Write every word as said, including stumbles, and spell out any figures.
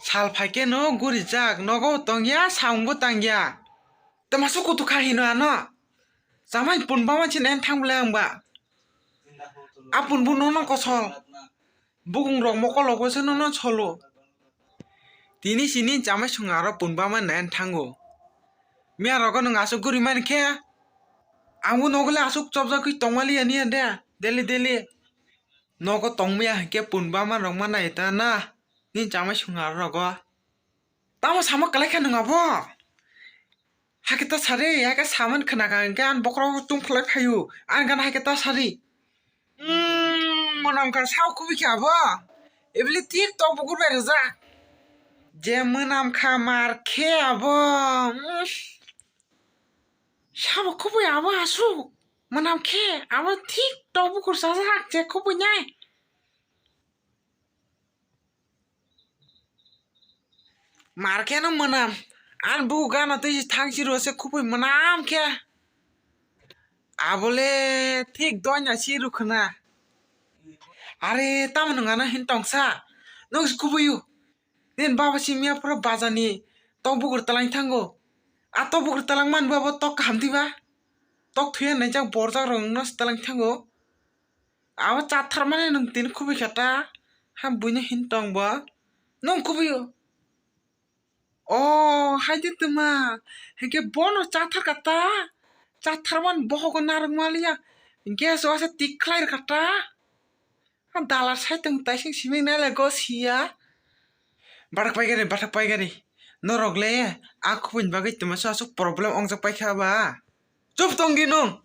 Sal phaikhe no gurijak, nogo tongya, samungbo tangya. Tei masa kutu kha hino ano? Chamai pun bama si naina thang bwle ang ba. A pun bo nono kosol. Bukung rok mokol rok se nono solo. Tini sini chamai sung aro pun bama naina thango. Miya rogo nwng asuk guri mani khe. Ang bo nogo le asuk chopjagwi tongmaliya niya de, daily daily. Nogo tongmaya hinkhe pun bama rok ma nai ta na. Nini chamai sung aro rogo. Tamo sama kwlai kha nwng abo? Hakhe ta sari, hakhe samani khna kha hinkhe ani bokhorok chum khlai phaio. Ani gana hakhe ta sari. Umm, mwnam kha sao kubui khe abo. Ebile thik tok bukur bai rijak. Je mwnam kha mar khe abo. Umm. Sabo kubui abo asuk. Mwnam khe abo thik tok bukur sajak je kubui nai. Mar khe no mwnam. Ani bugo gana twi thang si rw se kubui mwnam khe. Abole thik doina si rw khna. Are tamo nwng ano hin tongsa. Nwng si kubui o. Nini baba simi aphuru bazani tok bukur twlang thango. A tok bukur twlang man bo abo tok kaham twi ba. Tok thuya naijak borjak rok no twlang thango. Abo chathar mani nwng tini kubui kha ta. Ha buino hin tong bo. Nwng kubui o. O, hai de tuma. Hinkhe bono chathar kha ta. Chathar man bohogo narwk maliya. Hinkhe so asa tik khlai rwkha ta. Ha dalar sai tong taising simi nai le go siya. Bathak paigari, bathak paigari. Norok le a kubuni bagwi tuma so asuk problem ongjak paikha ba. Chup tong di nwng.